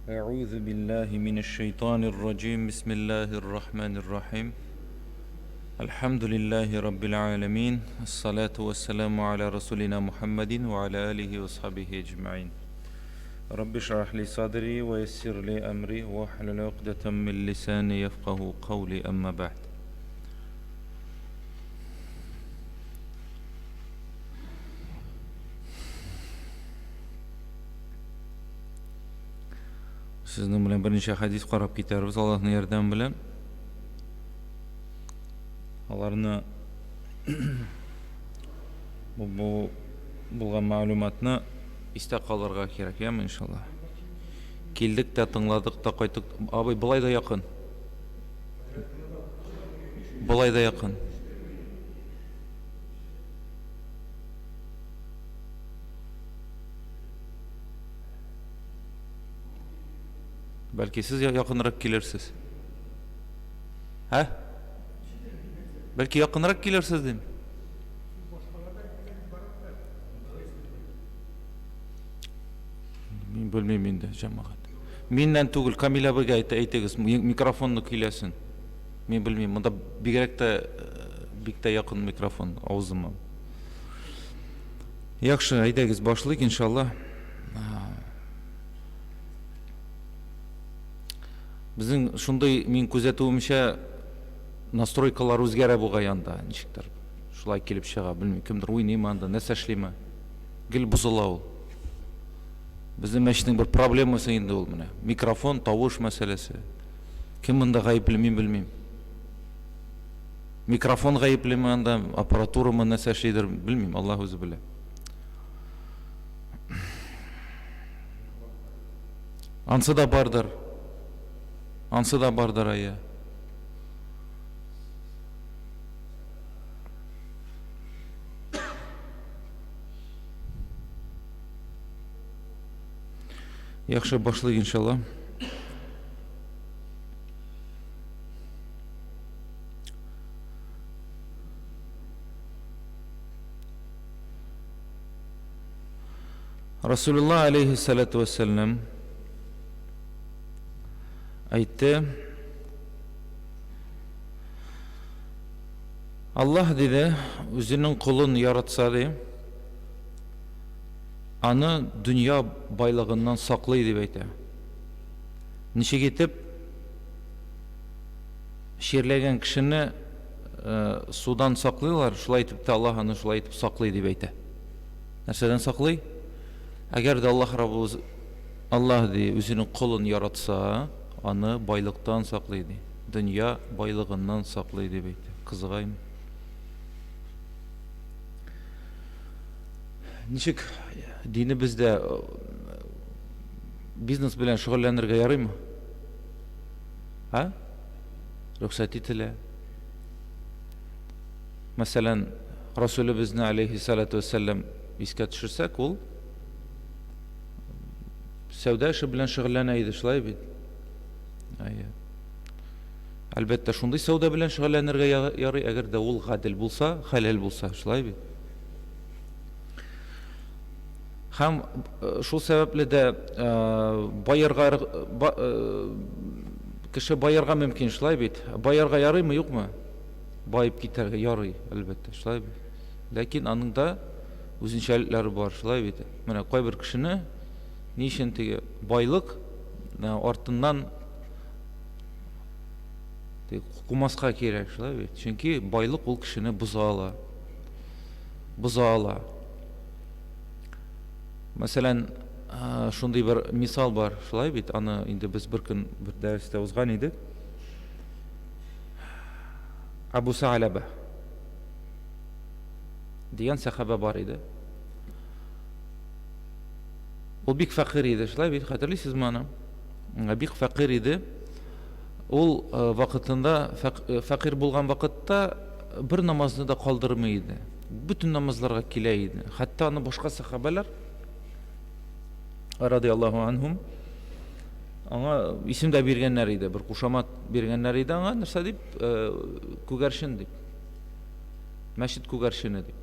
أعوذ بالله من الشيطان الرجيم بسم الله الرحمن الرحيم الحمد لله رب العالمين الصلاة والسلام على رسولنا محمد وعلى آله وصحبه أجمعين رب اشرح لي صدري ويسر لي أمري واحلل عقدة من لساني يفقه قولي أما بعد Сезнең белән берничә хәдис карап китәрбез Аллаһның ярдәме белән. Аларны бу, бу булган мәгълүматны истә калырга кирәк, яме иншалла. Килдек тә тыңладык та кайттык. Абый, болай да якын. Болай да якын. Бәлки сез якынрак килерсез. Ә? Бәлки якынрак килерсез дим. Мин белмим инде, җәмәгать. Миннән түгел, Камил абыйга әйт, әйтегез, микрофонны көйләсен. Мин белмим, монда бигрәк тә бик тә якын микрофон авызыма. Яхшы, әйдәгез башлыйк, иншалла. Безнең шундый, мин күзәтүемчә, настройкалар үзгәрә бугай анда, ничектер. Шулай килеп чыга, белмим, кемдер уйныймы анда, нәрсә эшлиме. Гел бозыла ул. Безнең мәчетнең бер проблемасы инде ул менә. Микрофон, тавыш мәсьәләсе. Кем монда гаепле, мин белмим. Микрофон гаеплеме анда, аппаратурамы нәрсә эшлидер, белмим, Аллаһ үзе белә. Ансы да бардыр. Ансы да бардыр, әйе. Яхшы, башлыйк иншалла. Расулулла алейхиссалату вассалам әйтте, Аллаһ диде, үзенең колын яратса ди, аны дөнья байлыгыннан саклый дип әйтә. Ничек итеп чирләгән кешене э, судан саклыйлар, шулай итеп тә Аллаһ аны шулай итеп саклый дип әйтә. Нәрсәдән саклый? Әгәр дә Аллаһ Раббыбыз Аллаһ ди, үзенең колын яратса, аны байлыктан саклый ди. Дөнья байлыгыннан саклый дип әйтә. Кызыгайм. Ничек динебездә э, бизнес белән шөгыльләнергә ярыймы? А? Рөхсәт ителә. Мәсәлән, Расулебезне алейхиссалату вәссәлам искә төшерсәк, ул сәүдә эше белән шөгыльләнә иде, шулай бит? Әйе. Әлбәттә, шундый сәүдә белән шөгыльләнергә ярый, әгәр дә ул гадел булса, хәләл булса, шулай бит? Һәм э, шул сәбәпле дә э, баерга э, кеше баерга мөмкин, шулай бит? Баерга ярыймы, юкмы? Баеп китәргә ярый, әлбәттә, шулай бит. Ләкин аның да үзенчәлекләре бар, шулай бит. Менә кайбер кешене ни өчен теге байлык артыннан кумаска кирәк, шулай бит. Чөнки байлык ул кешене боза ала. Боза ала. Мәсәлән, шундый бер мисал бар, шулай бит, аны инде без бер көн бер дәрестә узган идек. Абу Саалаба дигән сәхабә бар иде. Ул бик фәкыйрь иде, шулай бит, хәтерлисезме аны? Бик фәкыйрь иде. Ул э, вакытында э, фәкыйрь булган вакытта бер намазны да калдырмый иде. Бөтен намазларга килә иде. Хәтта аны башка сәхабәләр радиаллаһу анһум аңа исем дә биргәннәр иде, бер кушамат биргәннәр иде аңа, нәрсә дип, э, күгәрчен дип. Мәчет күгәрчене дип.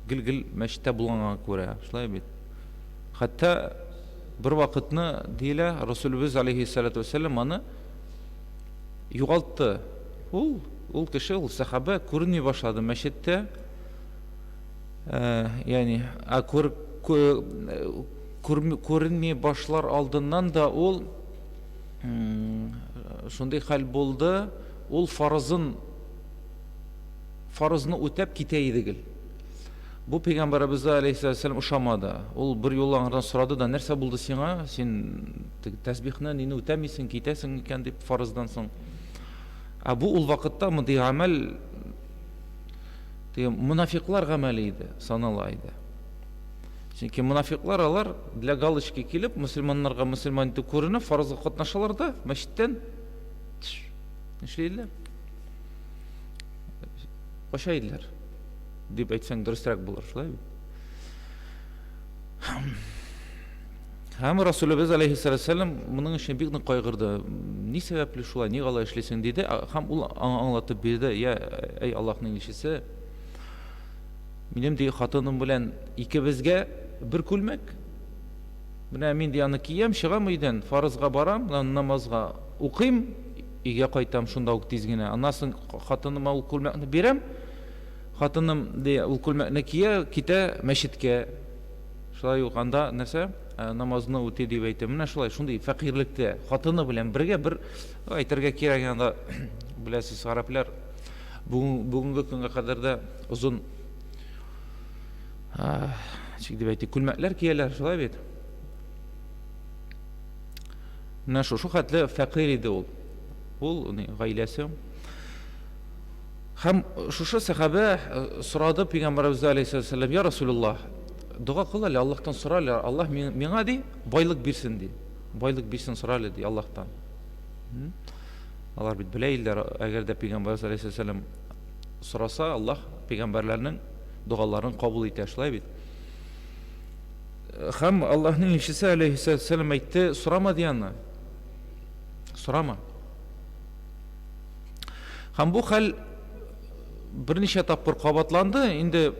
Гел-гел мәчеттә булганга күрә, шулай бит. Хәтта Бер вакытны, диелә, Расулебез алейһиссалату вәссәлам аны югалтты. Ул, ул кеше, ул сәхабә күренми башлады мәчеттә. Э, ягъни, ә күр, күренми башлар алдыннан да ул шундый хәл булды, ул фарызын фарызны үтәп китә иде гел. Бу пәйгамбәребезгә алейһиссәлам ошамады. Ул бер юлы аңардан сорады да, нәрсә булды сиңа? Син тәсбихны нине үтәмисең, китәсең икән дип фарыздан соң. Ә бу ул вакытта мондый гамәл теге мунафиклар гамәле иде, санала иде. Чөнки мунафиклар алар для галочки килеп, мөселманнарга мөселман итеп күренеп, фарызга катнашалар да, мәчеттән нишлиләр? Кача иделәр. Дип әйтсәң дөресрәк булыр, шулай бит? Һәм Расулебез алейһиссалам моның өчен бик нык кайгырды. Ни сәбәпле шулай, ник алай эшлисең диде. Һәм ул аңа аңлатып бирде, я, әй Аллаһның илчесе, минем ди хатыным белән икебезгә бер күлмәк. Менә мин ди аны киям, чыгам өйдән, фарызга барам, намазга укыйм, өйгә кайтам шунда ук тиз генә. Аннан соң хатыныма ул күлмәкне бирәм. Хатыным ди ул күлмәкне кия, китә мәчеткә. Шулай ук анда нәрсә? Э, намазны үти дип әйтә. Менә шулай, шундый фәкыйрьлектә хатыны белән бергә бер әйтергә кирәк анда беләсез, гарәпләр бүгенге көнгә кадәр дә озын ничек дип әйтик, күлмәкләр кияләр, шулай бит. Менә шушы хәтле фәкыйрь иде ул. Ул, гаиләсе. Һәм шушы сәхабә э, сорады пәйгамбәребез алейһиссалам, я Расулуллаһ, дога кыл әле, Аллаһтан сора әле, Аллаһ миңа ди, байлык бирсен ди. Байлык бирсен сора әле ди Аллаһтан. Алар бит белә иделәр, әгәр дә пәйгамбәребез алейһиссалам сораса, Аллаһ пәйгамбәрләрнең догаларын кабул итә, шулай бит. Һәм Аллаһның илчесе алейһиссалам әйтте, сорама ди аны. Сорама. Һәм бу хәл берничә тапкыр кабатланды. Инде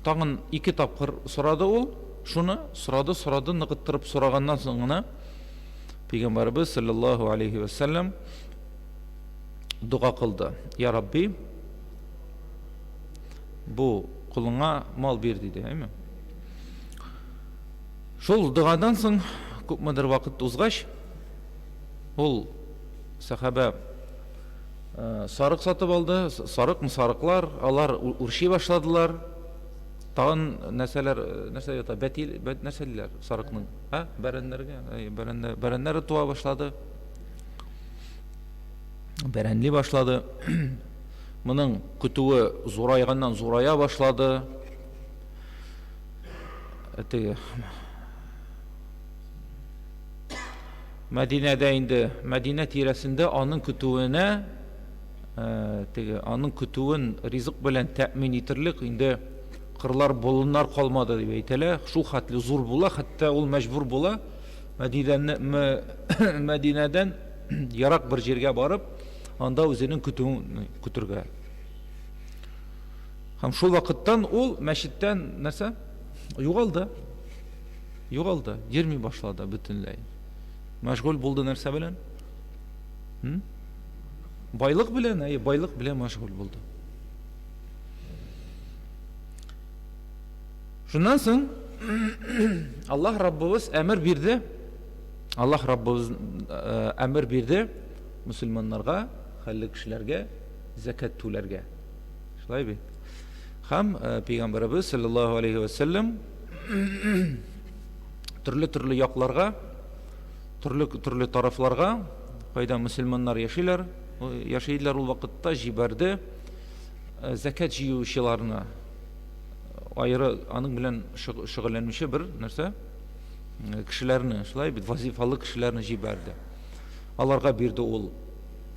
тагын ике тапкыр сорады ул. Шуны сорады, сорады, ныгыттырып сораганнан соң гына Пәйгамбәребез саллаллаһу алейхи ва саллям дога кылды. Я Рабби, бу колыңа мал бир диде, әйме? Шул догадан соң күпмедер вакыт узгач, ул Сәхабә сарык сатып алды. Сарыкмы, сарыклар, алар үрчи башладылар. Тагын нәрсәләр, нәрсә ята? Бәти, бәт, нәрсә диләр сарыкның? Ә? Бәрәннәргә? Әй, бәрәннәр, бәрәннәре туа башлады. Бәрәнли башлады. Моның көтүе зурайганнан зурая башлады. Теге Мәдинәдә инде, Мәдинә тирәсендә аның көтүенә, теге, аның көтүен ризык белән тәэмин итерлек инде кырлар, болыннар калмады дип әйтәләр. Шул хәтле зур була, хәтта ул мәҗбүр була Мәдинәне, Мәдинәдән ерак бер җиргә барып, анда үзенең көтүен көтергә. Һәм шул вакыттан ул мәчеттән нәрсә? Югалды. Югалды, йөрми башлады бөтенләй. Мәшгуль булды нәрсә белән? Байлык белән, әйе, байлык белән мәшгуль булды. Шуннан соң Аллаһ Раббыбыз әмер бирде. Аллаһ Раббыбыз э, әмер бирде мөселманнарга, хәлле кешеләргә зәкят түләргә. Шулай бит. Һәм э, пәйгамбәребез саллаллаһу алейхи ва саллям төрле-төрле якларга, төрле-төрле тарафларга, кайда мөселманнар яшиләр, яшиләр ул вакытта җибәрде э, зәкят җыючыларны. Аеры аның белән шөгыльләнүче бер нәрсә э, кешеләрне, шулай бит, вазифалы кешеләрне җибәрде. Аларга бирде ул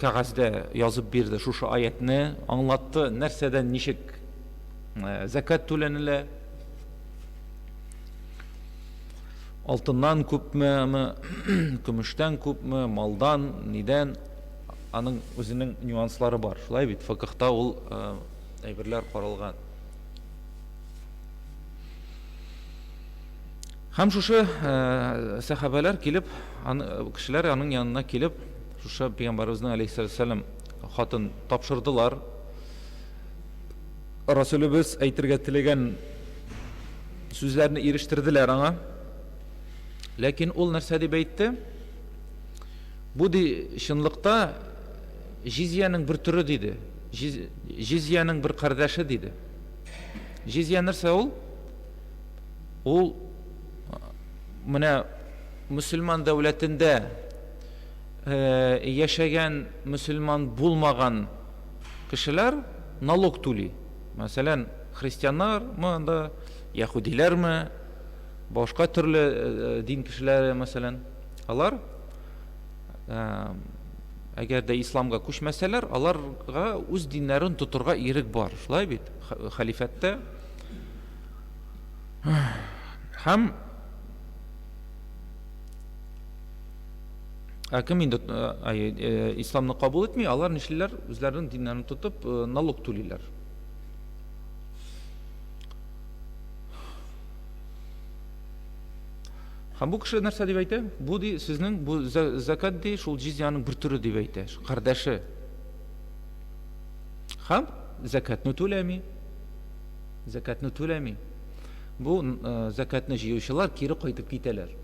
кәгазьдә язып бирде шушы аятны, аңлатты, нәрсәдән ничек э, зәкят түләнелә, Алтыннан күпме, көмештән күпме, малдан, нидән, аның үзенең нюанслары бар. Шулай бит, фикхта ул әйберләр каралган. Һәм шушы сәхабәләр килеп, кешеләр аның янына килеп, шушы пәйгамбәребезнең алейһиссәлам хатын тапшырдылар. Расулебез әйтергә теләгән сүзләрне ирештерделәр аңа. Ләкин ул нәрсә дип әйтте? Бу ди чынлыкта җизиянең бер төре диде. Җизиянең бер кардәше диде. Җизия нәрсә ул? Ул менә мөселман дәүләтендә яшәгән мөселман булмаган кешеләр налог түли. Мәсәлән, христианнармы анда, яһүдиләрме, башка төрле дин кешеләре, мәсәлән, алар әгәр дә исламга күчмәсәләр, аларга үз диннәрен тотырга ирек бар. Шулай бит? Хәлифәттә Һәм Ә кем инде исламны кабул итми, алар нишлиләр? Үзләренең диннәрен тотып, налог түлиләр. Һәм бу кеше нәрсә дип әйтә? Бу ди, сезнең бу закат ди, шул җизяның бер төре дип әйтә, кардәше. Һәм закатны түләми. Зәкәтне түләми. Бу зәкәтне җыючылар кире кайтып китәләр.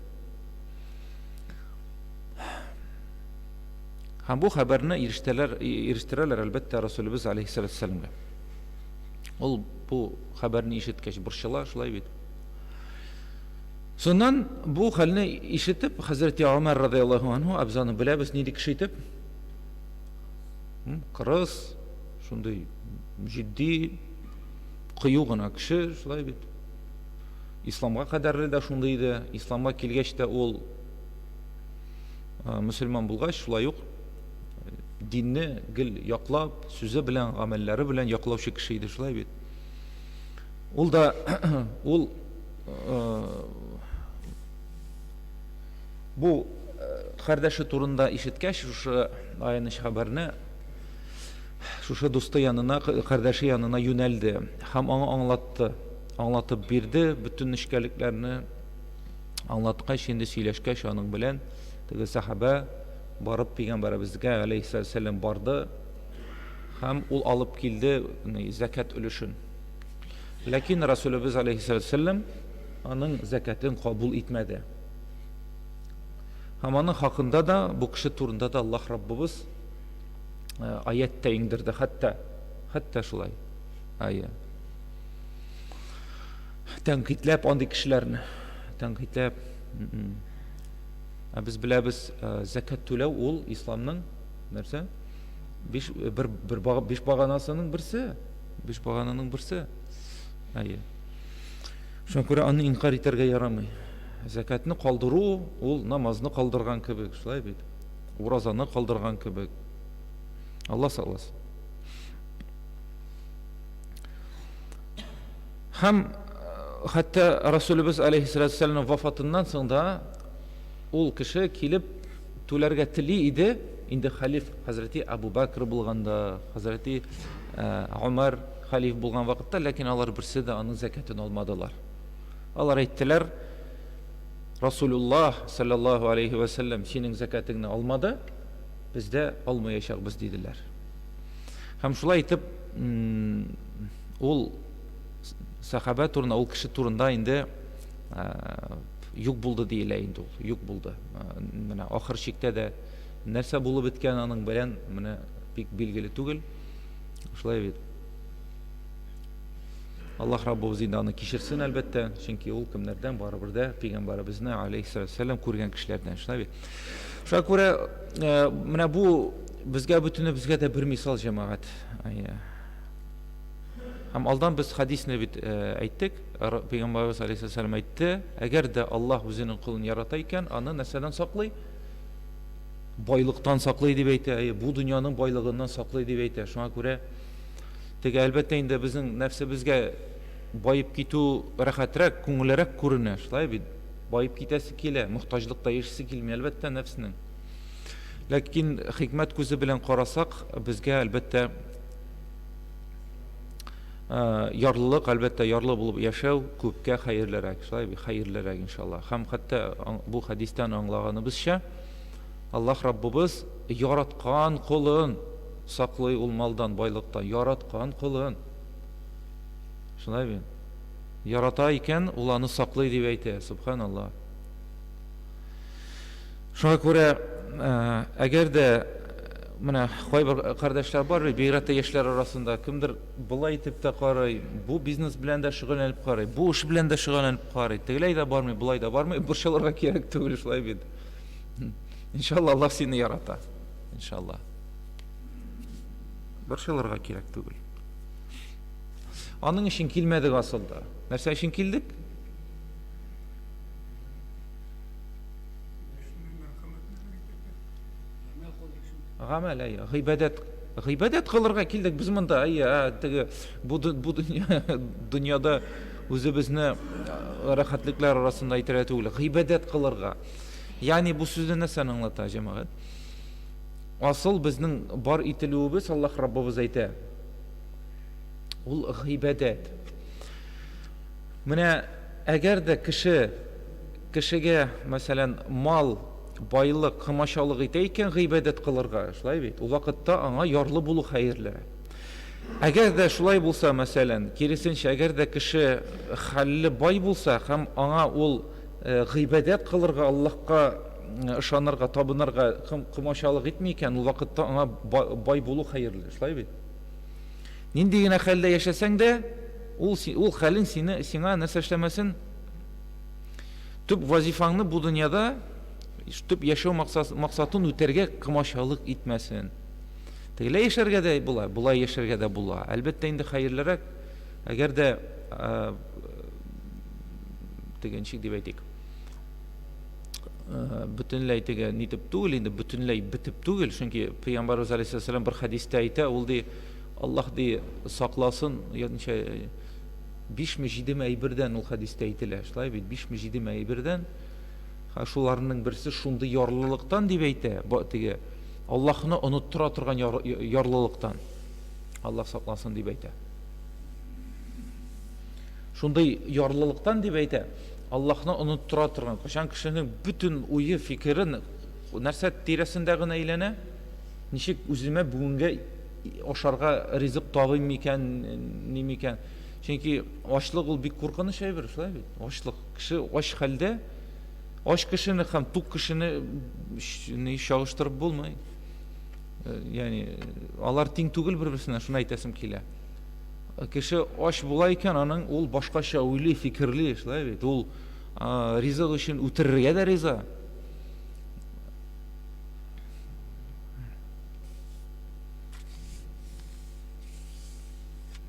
Һәм бу хәбәрне ирештәләр, ирештерәләр, әлбәттә, Расулебез алейхиссалату вассаламга. Ул бу хәбәрне ишеткәч борчыла, шулай бит. Соннан бу хәлне ишетеп, хәзрәти Умар радияллаһу анһу, ә без аны беләбез, нинди кеше итеп? Кырыс, Шундый җитди, кыю гына кеше, шулай бит. Исламга кадәрле дә шундый иде. Исламга килгәч тә ул мөселман булгач, шулай ук динне гел яклап, сүзе белән, гамәлләре белән яклаучы кеше иде, шулай бит. Ул да ул бу кардәше турында ишеткәч, шушы аяныч хәбәрне Шушы дусты янына, кардәше янына юнәлде һәм аңа аңлатты. Аңлатып бирде бөтен нечкәлекләрне. Аңлаткач, инде сөйләшкәч аның белән, теге сәхабә барып пәйгамбәребезгә алейһиссәлам барды һәм ул алып килде зәкят өлешен. Ләкин Расулебез алейһиссәлам аның зәкятен кабул итмәде. Һәм аның хакында да, бу кеше турында да Аллаһ Раббыбыз аять тә иңдерде хәтта хәтта шулай әйе тәнкыйтьләп андый кешеләрне тәнкыйтьләп ә без беләбез зәкят түләү ул исламның нәрсә биш бер бер биш баганасының берсе биш багананың берсе әйе шуңа күрә аны инкарь итәргә ярамый зәкятны калдыру ул намазны калдырган кебек шулай бит Уразаны калдырган кебек. Алла сакласын. Һәм хәтта Расулебез алейхиссалату вафатыннан соң да ул кеше килеп түләргә тели иде. Инде халиф хәзрәти Абу Бакр булганда, хәзрәти Умар халиф булган вакытта, ләкин алар берсе дә аның зәкятен алмадылар. Алар әйттеләр, Расулуллаһ салләллаһу алейһи вә сәлләм синең зәкятеңне алмады, без дә алмаячакбыз, диделәр. Һәм шулай итеп, ул сәхабә турында, ул кеше турында инде юк булды диелә инде ул, юк булды. Менә ахыр чиктә дә нәрсә булып беткән аның белән, менә бик билгеле түгел. Шулай бит. Аллаһ Раббыбыз инде аны кичерсен, әлбәттә, чөнки ул кемнәрдән барыбер дә пәйгамбәребезне алейһиссәлам күргән кешеләрдән, шулай бит. Шуңа күрә э, менә бу безгә бөтенебезгә дә бер мисал җәмәгать. Һәм алдан без хадисне бит э, әйттек, пәйгамбәребез алейһиссәлам әйтте, әгәр дә Аллаһ үзенең колын ярата икән, аны нәрсәдән саклый? Байлыктан саклый дип әйтә, бу дөньяның байлыгыннан саклый дип әйтә. Шуңа күрә Теге, әлбәттә инде, безнең нәфсебезгә баеп китү рәхәтрәк, күңеллерәк күренә, шулай бит? Баеп китәсе килә, мохтаҗлыкта яшисе килми, әлбәттә, нәфснең. Ләкин хикмәт күзе белән карасак, безгә, әлбәттә, Ярлылык, әлбәттә, ярлы булып яшәү күпкә хәерлерәк, шулай бит, хәерлерәк, иншалла. Һәм хәтта бу хәдистән аңлаганыбызча, Аллаһ Раббыбыз яраткан колын саклый ул малдан, байлыктан, яраткан колын. Шулай бит. Ярата икән, ул аны саклый дип әйтә, субханаллаһ. Шуңа күрә, әгәр дә менә кайбер кардәшләр бар бит, бигрәк тә яшьләр арасында, кемдер болай итеп тә карый, бу бизнес белән дә шөгыльләнеп карый, бу эш белән дә шөгыльләнеп карый, тегеләй дә бармый, болай да бармый, борчылырга кирәк түгел, шулай бит. Иншалла, Аллаһ сине ярата. Иншалла. Борчылырга кирәк түгел. Аның өчен килмәдек асылда. Нәрсә өчен килдек? Гамәл, әйе, гыйбадәт. Гыйбадәт кылырга килдек без монда, әйе, теге бу бу дөнья дөньяда үзебезне рәхәтлекләр арасында әйтергә түгел, гыйбадәт кылырга. Ягъни бу сүзне нәрсәне аңлата, җәмәгать? Асыл безнең бар ителүебез Аллаһ Раббыбыз әйтә. Ул гыйбадәт. Менә әгәр дә кеше кешегә, мәсәлән, мал, байлык комачаулык итә икән гыйбадәт кылырга, шулай бит? Ул вакытта аңа ярлы булу хәерлерәк. Әгәр дә шулай булса, мәсәлән, киресенчә, әгәр дә кеше хәлле бай булса һәм аңа ул э, гыйбадәт кылырга, Аллаһка э, ышанырга, табынырга комачаулык итми икән, ул вакытта аңа бай булу хәерле, шулай бит? Нинди генә хәлдә яшәсәң дә, ул ул хәлең сине сиңа нәрсә эшләмәсен? Төп вазифаңны бу дөньяда төп яшәү максатын үтәргә комачаулык итмәсен. Тегеләй яшәргә дә була, болай яшәргә дә була. Әлбәттә инде хәерлерәк, әгәр дә теге ничек дип әйтик, бөтенләй теге нитеп түгел инде, бөтенләй бетеп түгел, чөнки Пәйгамбәрбез алейһиссалам бер хәдистә әйтә, ул ди, Аллаһ ди, сакласын, янча бишме, җидеме әйбердән ул хәдистә әйтелә. Шулай бит, бишме, җидеме әйбердән. Ха, шуларның берсе шундый ярлылыктан дип әйтә, теге Аллаһны оныттыра торган ярлылыктан. Аллаһ сакласын дип әйтә. Шундый ярлылыктан дип әйтә, Аллаһны оныттыра торган, кайчан кешенең бөтен уе, фикерен нәрсә тирәсендә генә әйләнә, ничек үземә бүгенгә ашарга ризык табыйм микән, ни микән. Чөнки ачлык ул бик куркыныч әйбер, шулай бит? Ачлык. Кеше ач хәлдә, ач кешене һәм тук кешене ни чагыштырып булмый. Э, ягъни алар тиң түгел бер-берсенә, шуны әйтәсем килә. Кеше ач була икән, аның ул башкача уйлый, фикерли, шулай бит. Ул ризык өчен үтерергә дә риза.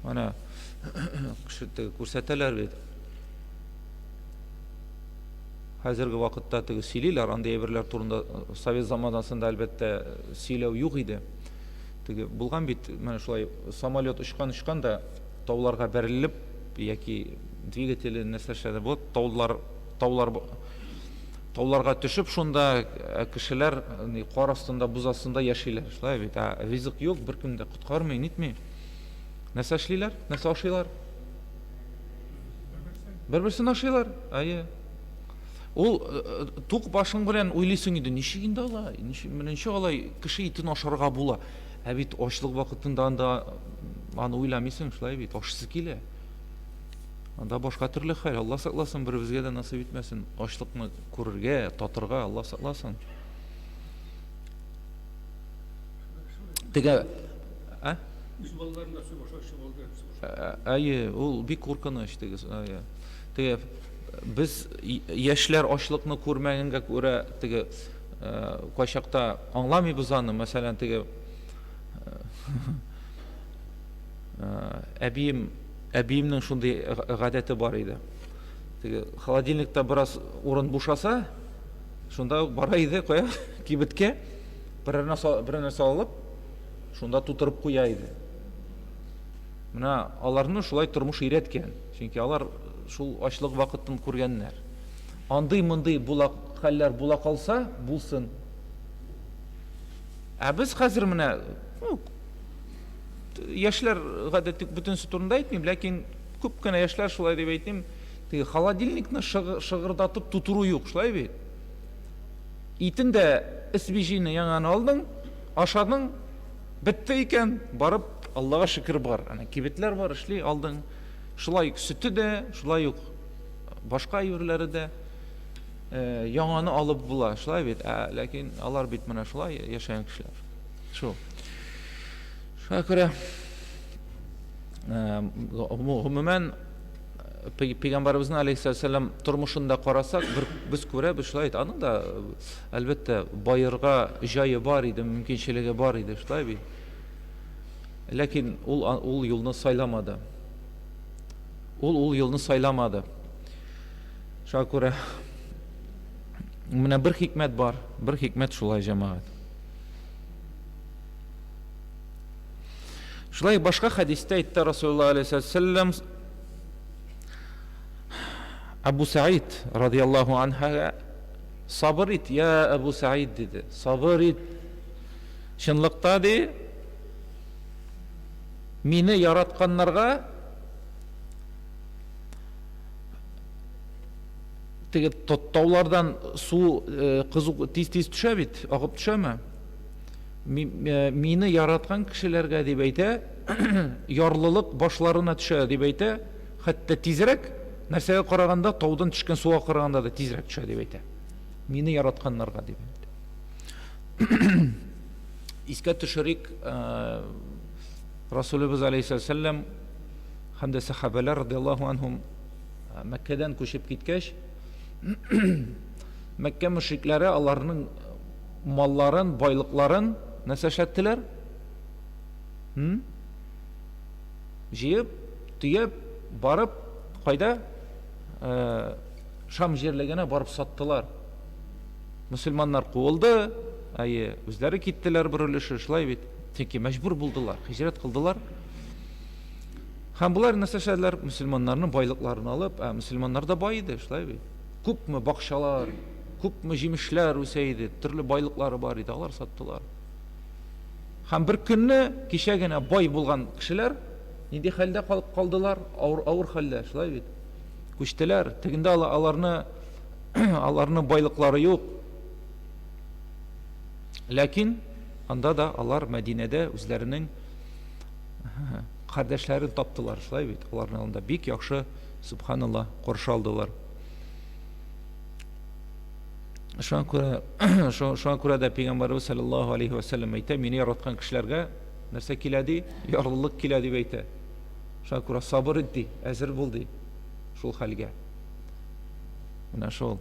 Ана кеше теге күрсәтәләр бит. Хәзерге вакытта теге сөйлиләр, андый әйберләр турында совет заманасында әлбәттә сөйләү юк иде. Теге булган бит, менә шулай самолет очкан-очкан да тауларга бәрелеп яки двигателе нәрсә эшләде бу таулар таулар тауларга төшеп шунда э, кешеләр э, кар астында боз астында яшиләр шулай бит ә ризык юк беркем дә коткармый нитми нәрсә эшлиләр нәрсә ашыйлар бер берсен ашыйлар әйе Ул э, э, тук башың белән уйлыйсың инде, ничек инде алай? Ничек, менә ничек алай кеше итен ашарга була? Ә бит ачлык вакытында анда аны уйламыйсың, шулай бит, ашысы килә. Анда башка төрле хәл. Алла сакласын, беребезгә дә насыйп итмәсен ачлыкны күрергә, татырга, Алла сакласын. Теге, ә? Үз балаларын да сугыш ашап Әйе, ул бик куркыныч теге. Әйе. Теге без яшьләр ачлыкны күрмәгәнгә күрә теге кайчакта аңламыйбыз аны, мәсәлән, теге әбием әбиемнең шундый гадәте бар иде. Теге холодильникта бераз урын бушаса, шунда ук бара иде кая кибеткә берәр нәрсә берәр нәрсә алып, шунда тутырып куя иде. Менә аларны шулай тормыш өйрәткән. Чөнки алар шул ачлык вакытын күргәннәр. Андый-мондый була хәлләр була калса, булсын. Ә без хәзер менә ну, Яшьләр гадәти бөтенесе турында әйтмим, ләкин күп кенә яшьләр шулай дип әйтим, теге холодильникны шыгырдатып тутыру юк, шулай бит? Итен дә SBG-ны яңаны алдың, ашадың, бетте икән, барып, Аллага шөкер бар. Әнә кибетләр бар, эшли, алдың. Шулай ук сөте дә, шулай ук башка әйберләре дә яңаны алып була, шулай бит? Ә ләкин алар бит менә шулай яшәгән кешеләр. Шул. Шуңа күрә гомумән пәйгамбәребезнең алейһиссәлам тормышында карасак, бер без күрәбез шулай бит, аның да әлбәттә баерга җае бар иде, мөмкинчелеге бар иде, шулай бит. Ләкин ул ул юлны сайламады. Ул ул юлны сайламады. Шуңа күрә менә бер хикмәт бар, бер хикмәт шулай җәмәгать. Шулай башка хәдистә әйтте Расулуллаһ алейһиссәлам Абу Саид радияллаһу анһага сабыр ит, я Абу Саид диде. Сабыр ит. Чынлыкта ди, мине яратканнарга теге таулардан су э, кызу тиз-тиз төшә бит, агып төшәме? Э, мине яраткан кешеләргә дип әйтә, ярлылык башларына төшә дип әйтә, хәтта тизрәк, нәрсәгә караганда, таудан төшкән суга караганда да тизрәк төшә дип әйтә. Мине яратканнарга дип әйтә. Искә төшерик, э, Расулыбыз алейхиссалам һәм дә сахабәләр радиаллаһу анһум э, Мәккәдән күчеп киткәч, Мәккә мөшрикләре аларның малларын, байлыкларын нәрсә эшләттеләр? Җыеп, төяп, барып, кайда? Э, Шам җирлегенә барып саттылар. Мөселманнар куылды, әйе, үзләре киттеләр бер өлеше, шулай бит. Чөнки мәҗбүр булдылар, һиҗрәт кылдылар. Һәм болар нәрсә эшләделәр? Мөселманнарның байлыкларын алып, ә мөселманнар да бай иде, шулай бит. Күпме бакчалар, күпме җимешләр үсә иде, төрле байлыклары бар иде, алар саттылар. Һәм бер көнне кичә генә бай булган кешеләр нинди хәлдә калып калдылар? Авыр, авыр хәлдә, шулай бит. Күчтеләр. Тегендә аларны аларның байлыклары юк. Ләкин анда да алар Мәдинәдә үзләренең кардәшләрен таптылар, шулай бит. Аларны анда бик яхшы, субханалла, каршы алдылар. Шуңа күрә, шуңа күрә дә Пәйгамбәребез саллаллаһу алейхи ва сәлләм әйтә, мине яраткан кешеләргә нәрсә килә ди? Ярлылык килә дип әйтә. Шуңа күрә сабыр ит ди, әзер бул ди шул хәлгә. Менә шул.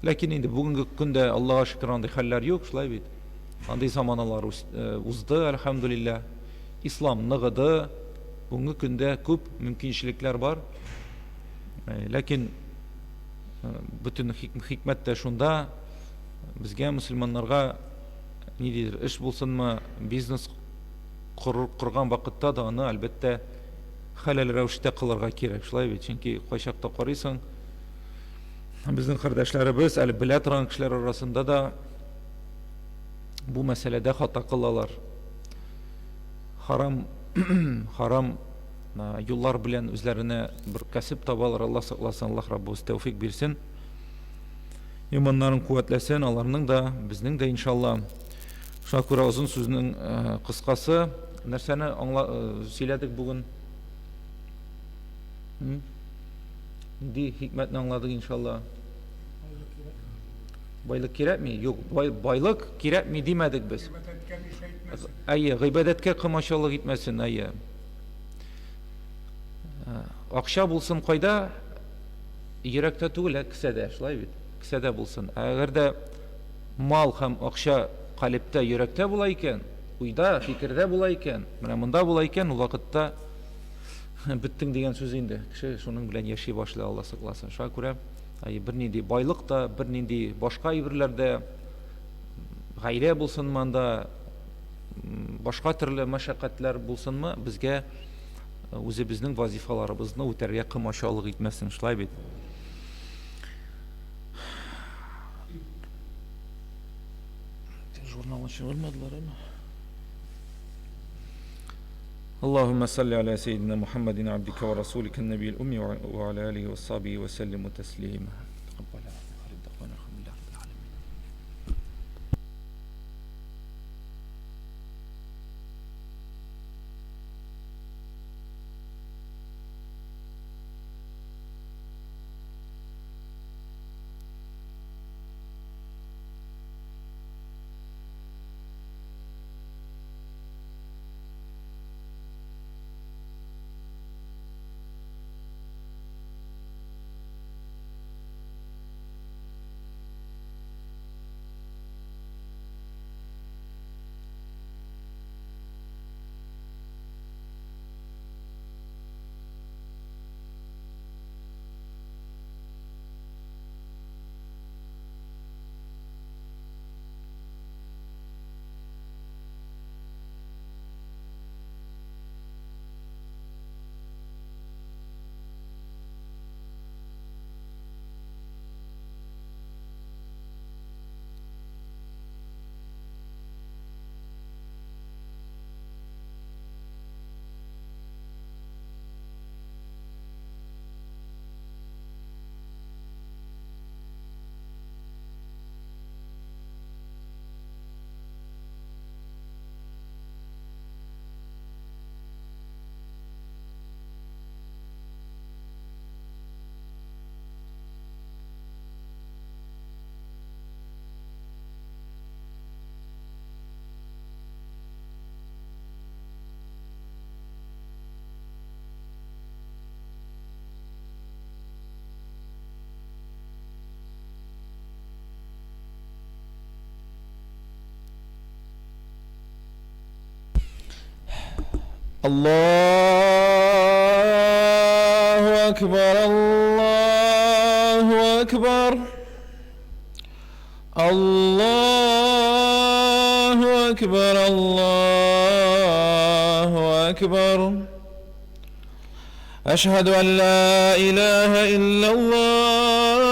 Ләкин инде бүгенге көндә Аллага шөкер андый хәлләр юк, шулай бит. Андый заманалар э, узды, әлхәмдулилла. Ислам ныгыды. Бүгенге көндә күп мөмкинчелекләр бар. Э, ләкин э, бөтен хикмәт тә шунда, безгә, мөселманнарга, ниндидер эш булсынмы, бизнес корган вакытта да аны, әлбәттә, хәләл рәвештә кылырга кирәк, шулай бит? Чөнки кайчакта карыйсың, безнең кардәшләребез, әле белә торган кешеләр арасында да бу мәсьәләдә хата кылалар. Харам, харам юллар белән үзләренә бер кәсеп табалар, Алла сакласын, Аллаһ Раббыбыз тәүфик бирсен. Иманнарын куәтләсен, аларның да, безнең дә, иншалла. Шуңа күрә озын сүзнең кыскасы, нәрсәне аңла сөйләдек бүген? Нинди хикмәтне аңладык, иншалла? Байлык кирәкми? Юк, бай, байлык кирәкми димәдек без. Әйе, гыйбадәткә комачаулык итмәсен, әйе. Акча булсын кайда? Йөрәктә түгел, ә кесәдә, шулай бит? Кесәдә булсын. Ә әгәр дә мал һәм акча калебтә, йөрәктә була икән, уйда, фикердә була икән, менә монда була икән, ул вакытта беттең дигән сүз инде. Кеше шуның белән яши башлый, Алла сакласын. Шуңа күрә бернинди байлык та, бернинди башка әйберләр дә, гаилә булсынмы анда, башка төрле мәшәкатьләр булсынмы, безгә үзебезнең вазифаларыбызны үтәргә комачаулык итмәсен, шулай бит? Журналны чыгармадылар, әме? اللهم صل على سيدنا محمد عبدك ورسولك النبي الأمي وعلى آله وصحبه وسلم تسليما. تقبل منا الحمد لله رب العالمين. الله أكبر الله أكبر الله أكبر الله أكبر. أشهد أن لا إله إلا الله.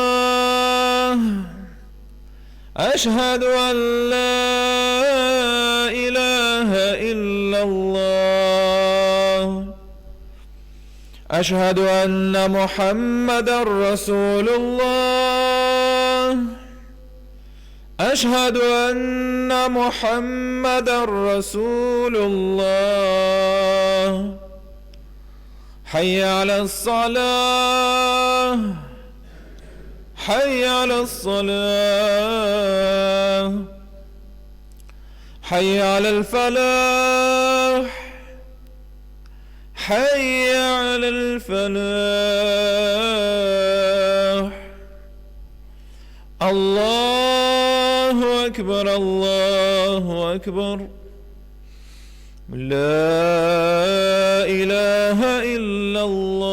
أشهد أن لا إله إلا الله. أشهد أن محمدا رسول الله. أشهد أن محمدا رسول الله. حي على الصلاة، حي على الصلاة، حي على الفلاح، حي على الفلاح. الله أكبر الله أكبر، لا إله إلا الله.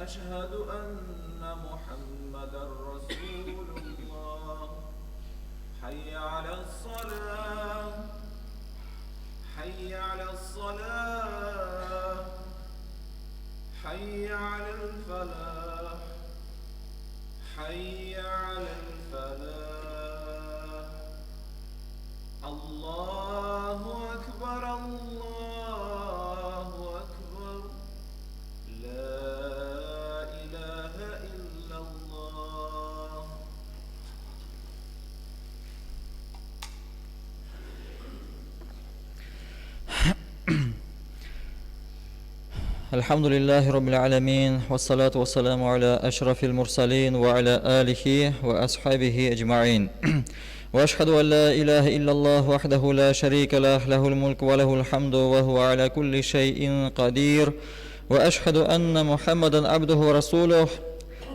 أشهد أن محمدا رسول الله حي على الصلاة حي على الصلاة حي على الفلاح حي على الفلاح الله أكبر الله أكبر لا إله إلا الله الحمد لله رب العالمين والصلاة والسلام على أشرف المرسلين وعلى آله وأصحابه أجمعين وأشهد أن لا إله إلا الله وحده لا شريك له له الملك وله الحمد وهو على كل شيء قدير وأشهد أن محمدا عبده ورسوله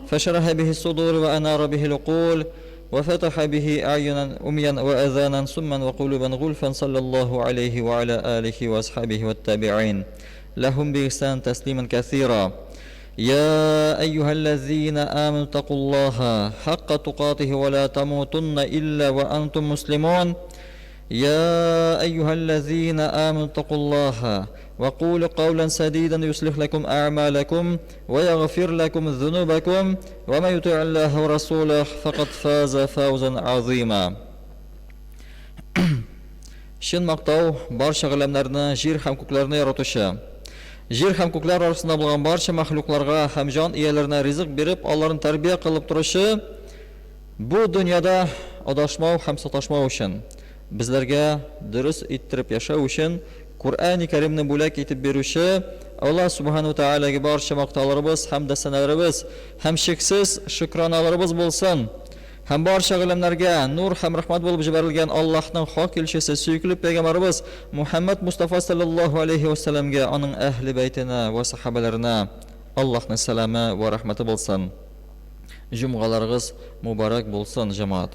فشرح به الصدور وأنار به العقول وفتح به أعينا أميا وأذانا سما وقلوبا غلفا صلى الله عليه وعلى آله وأصحابه والتابعين لهم بإحسان تسليما كثيرا يا أيها الذين آمنوا اتقوا الله حق تقاته ولا تموتن إلا وأنتم مسلمون يا أيها الذين آمنوا اتقوا الله وقولوا قولا سديدا يصلح لكم أعمالكم ويغفر لكم ذنوبكم ومن يطع الله ورسوله فقد فاز فوزا عظيما Чын мактау барча галәмнәрне, җир һәм күкләрне яратучы, җир һәм күкләр арасында булган барча мәхлукларга һәм җан ияләренә ризык биреп, аларны тәрбия кылып торучы, бу дөньяда адашмау һәм саташмау өчен, безләргә дөрес иттереп яшәү өчен Коръәни Кәримне бүләк итеп бирүче Аллаһ Субхану Тәгаләгә барча мактауларыбыз һәм дә сәналарыбыз һәм чиксез шөкраналарыбыз булсын. Һәм барча галәмнәргә нур һәм рәхмәт булып җибәрелгән Аллаһның хак илчесе, сөекле пәйгамбәребез Мухәммәд Мустафа салләллаһу алейһи вә сәлләмгә, аның әһле бәйтенә вә сәхабәләренә Аллаһның сәламе вә рәхмәте булсын. Җомгаларыгыз мубарәк булсын, җәмәгать.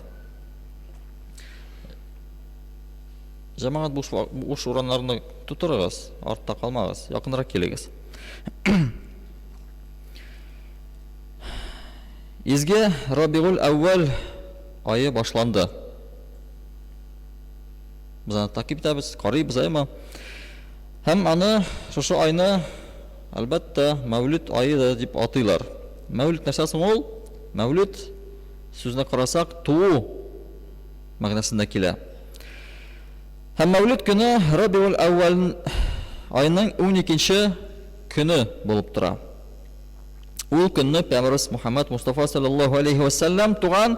Җәмәгать буш, буш урыннарны тутырыгыз, артта калмагыз, якынрак килегез. Изге Рабигуль әүвәл ае башланды. Без аны такип итәбез, карыйбыз, әйме? Һәм аны шушы айны әлбәттә Мәүлид ае да дип атыйлар. Мәүлид нәрсә соң ул? Мәүлид сүзенә карасак, туу мәгънәсендә килә. Һәм Мәүлид көне Рабиул әүвәл аеның 12 көне булып тора. Ул көнне Пәйгамбәребез Мухәммәд Мустафа салләллаһу алейһи вә сәлләм туган,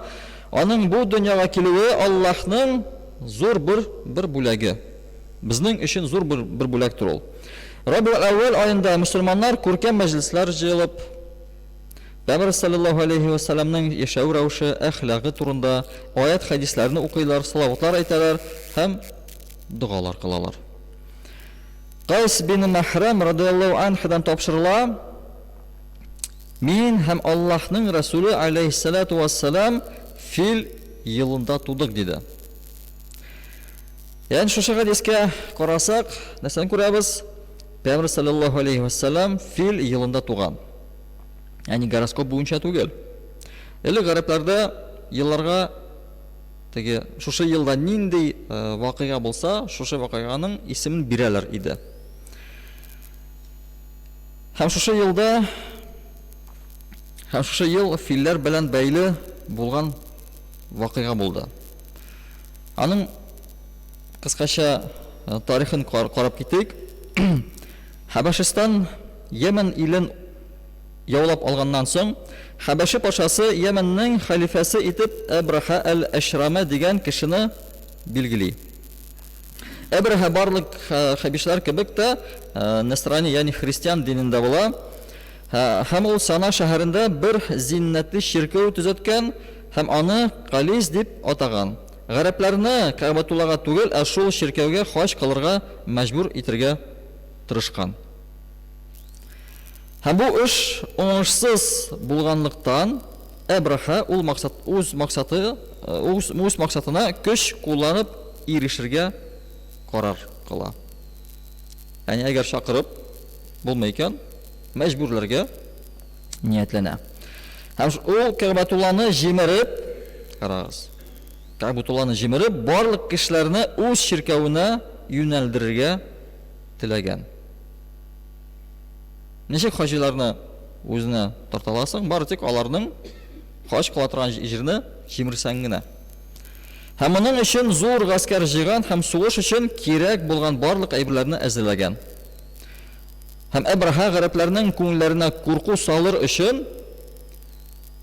аның бу дөньяга килүе Аллаһның зур бер бер бүләге. Безнең өчен зур бер бер бүләктер ул. Рабиул әүвәл аенда мөселманнар күркәм мәҗлесләр җыелып, Пәйгамбәребез салләллаһу алейһи вә сәлләмнең яшәү рәвеше, әхлагы турында аять-хәдисләрне укыйлар, салаватлар әйтәләр һәм догалар кылалар. Кайс бин Мәхрәм радыяллаһу анһудан тапшырыла, Мин һәм Аллаһның Рәсүле алейһиссалату вассалам фил елында тудык, диде. Ягъни шушы хәдискә карасак, нәрсәне күрәбез? Пәйгамбәр саллаллаһу алейһи вассалам фил елында туган. Ягъни гороскоп буенча түгел. Элек гарәпләрдә елларга Теге, шушы елда нинди вакыйга булса, шушы вакыйганың исемен бирәләр иде. Һәм шушы елда һәм шушы ел филләр белән бәйле булган вакыйга булды. Аның кыскача тарихын карап китик. Хәбәшистан Йемен илен яулап алганнан соң, Хәбәше патшасы Йәмәннең хәлифәсе итеп Әбраһә әл-Әшраме дигән кешене билгели. Әбраһә барлык хәбишләр кебек тә нәсрани, ягъни христиан динендә була. Һәм ул Сана шәһәрендә бер зиннәтле чиркәү төзеткән һәм аны Калис дип атаган. Гарәпләрне Кәгъбәтуллага түгел, ә шул чиркәүгә хаҗ кылырга мәҗбүр итергә тырышкан. Һәм бу эш уңышсыз булганлыктан, Әбраһә ул максат, үз максаты, үз, үз максатына көч кулланып ирешергә карар кыла. Ягъни әгәр чакырып булмый икән, мәҗбүрләргә ниятләнә. Һәм ул Кәгъбәтулланы җимереп, карагыз, Кәгъбәтулланы җимереп, барлык кешеләрне үз чиркәвенә юнәлдерергә теләгән. Ничек хаҗиларны үзенә тарта аласың? Бары тик аларның хаҗ кыла торган җирне җимерсәң генә. Һәм моның өчен зур гаскәр җыйган һәм сугыш өчен кирәк булган барлык әйберләрне әзерләгән. Һәм Әбраһа гарәпләрнең күңелләренә курку салыр өчен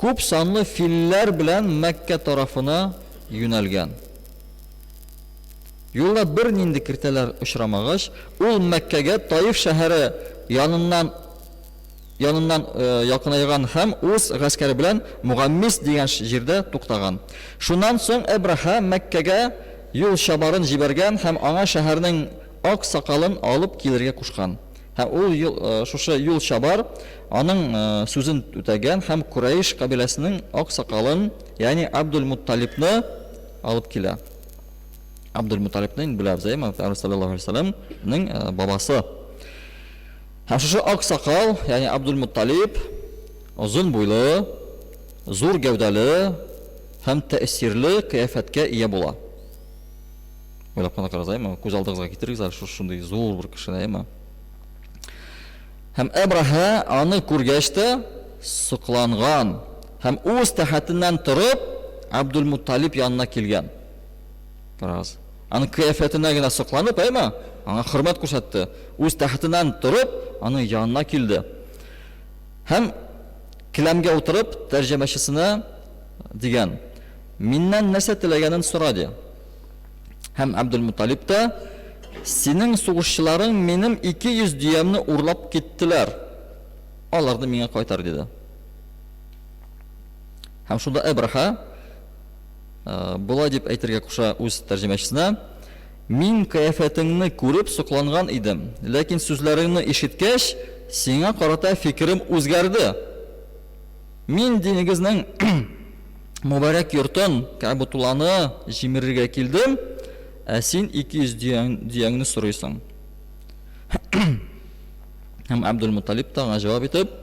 күп санлы филләр белән Мәккә тарафына юнәлгән. Юлда бернинди киртәләр очрамагач, ул Мәккәгә Таиф шәһәре яныннан яныннан якынайган һәм үз гаскәре белән Мугаммис дигән җирдә туктаган. Шуннан соң Әбраһа Мәккәгә юлчабарын җибәргән һәм аңа шәһәрнең ак сакалын алып килергә кушкан. Һәм ул юл, шушы юлчабар аның сүзен үтәгән һәм Курәйш кабиләсенең ак сакалын, ягъни Абдул-Мутталибны алып килә. Абдул-Мутталибны инде беләбез, әйеме? Пәйгамбәр саллаллаһу алейһи вәсәлләмнең бабасы. Һәм шушы ак сакал, ягъни Абдул-Мутталиб озын буйлы, зур гәүдәле һәм тәэсирле кыяфәткә ия була. Уйлап кына карагыз, әйеме? Күз алдыгызга китерегез әле шушындый зур бер кешене, әйеме? Һәм Әбраһә аны күргәч тә сокланган һәм үз тәхетеннән торып Абдул-Мутталиб янына килгән. Карагыз. Аның кыяфәтенә генә сокланып, әйме? Аңа хөрмәт күрсәтте. Үз тәхетеннән торып, аның янына килде. Һәм келәмгә утырып, тәрҗемәчесенә дигән: "Миннән нәрсә теләгәнен сора", ди. Һәм Абдул-Мутталиб та, Синең сугышчыларың минем 200 дөямне урлап киттеләр. Аларны миңа кайтар, диде. Һәм шунда Әбраһа болай дип әйтергә куша үз тәрҗемәчесенә, Мин кыяфәтеңне күреп сокланган идем, ләкин сүзләреңне ишеткәч, сиңа карата фикерем үзгәрде. Мин динегезнең мөбарәк йортын, Кәгъбәтулланы җимерергә килдем, ә син 200 дөяң, дөяңне сорыйсың. Һәм Абдул-Мутталиб та аңа җавап итеп,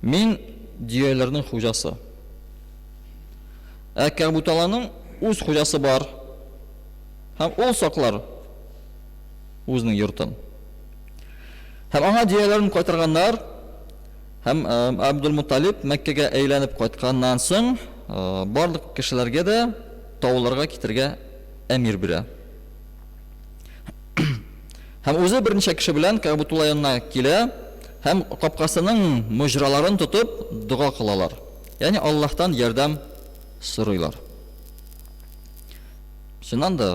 Мин дөяләрнең хуҗасы. Ә Кәгъбәтулланың үз хуҗасы бар. Һәм ул саклар үзенең йортын. Һәм аңа дөяләрен кайтарганнар. Һәм Абдул-Мутталиб Мәккәгә әйләнеп кайтканнан соң, барлык кешеләргә дә тауларга китергә әмир бирә. Һәм үзе берничә кеше белән Кәгъбәтулла янына килә һәм капкасының моҗраларын тотып дога кылалар. Ягъни Аллаһтан ярдәм сорыйлар. Чыннан да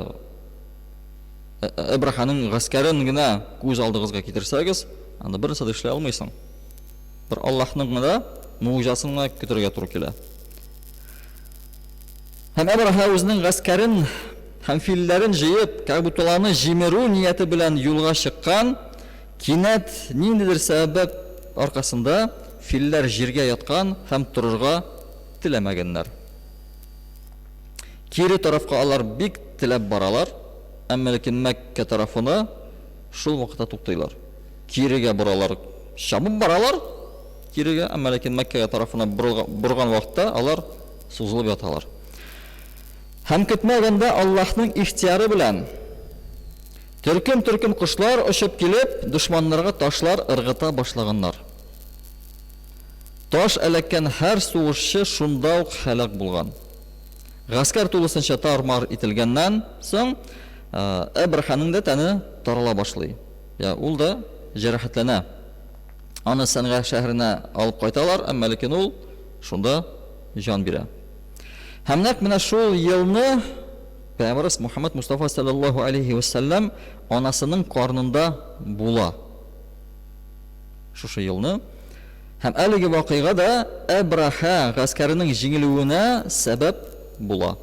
Әбраханың гаскәрен генә күз алдыгызга китерсәгез, анда бер нәрсә дә эшли алмыйсың. Бер Аллаһның гына могҗизасын гына көтәргә туры килә. Һәм Әбраһа үзенең гаскәрен һәм филләрен җыеп, Кәгъбутулланы җимерү нияте белән юлга чыккан, кинәт ниндидер сәбәп аркасында филләр җиргә яткан һәм торырга теләмәгәннәр. Кире тарафка алар бик теләп баралар, әмма ләкин Мәккә тарафына шул вакытта туктыйлар. Кирегә боралар, чабып баралар кирегә, әмма ләкин Мәккәгә тарафына борган вакытта алар сузылып яталар. Һәм көтмәгәндә Аллаһның ихтияры белән төркем-төркем кошлар очып килеп, дошманнарга ташлар ыргыта башлаганнар. Таш эләккән һәр сугышчы шунда ук һәлак булган. Гаскәр тулысынча тар-мар ителгәннән соң, Әбраханың да тәне тарала башлый. Я, ул да җәрәхәтләнә. Аны Сәнга шәһәренә алып кайталар, әмма ләкин ул шунда җан бирә. Һәм нәкъ менә шул елны Пәйгамбәребез Мухаммад Мустафа саллаллаһу алейһи вә сәлләм анасының карнында була. Шушы елны. Һәм әлеге вакыйга да Әбраһә гаскәренең җиңелүенә сәбәп була.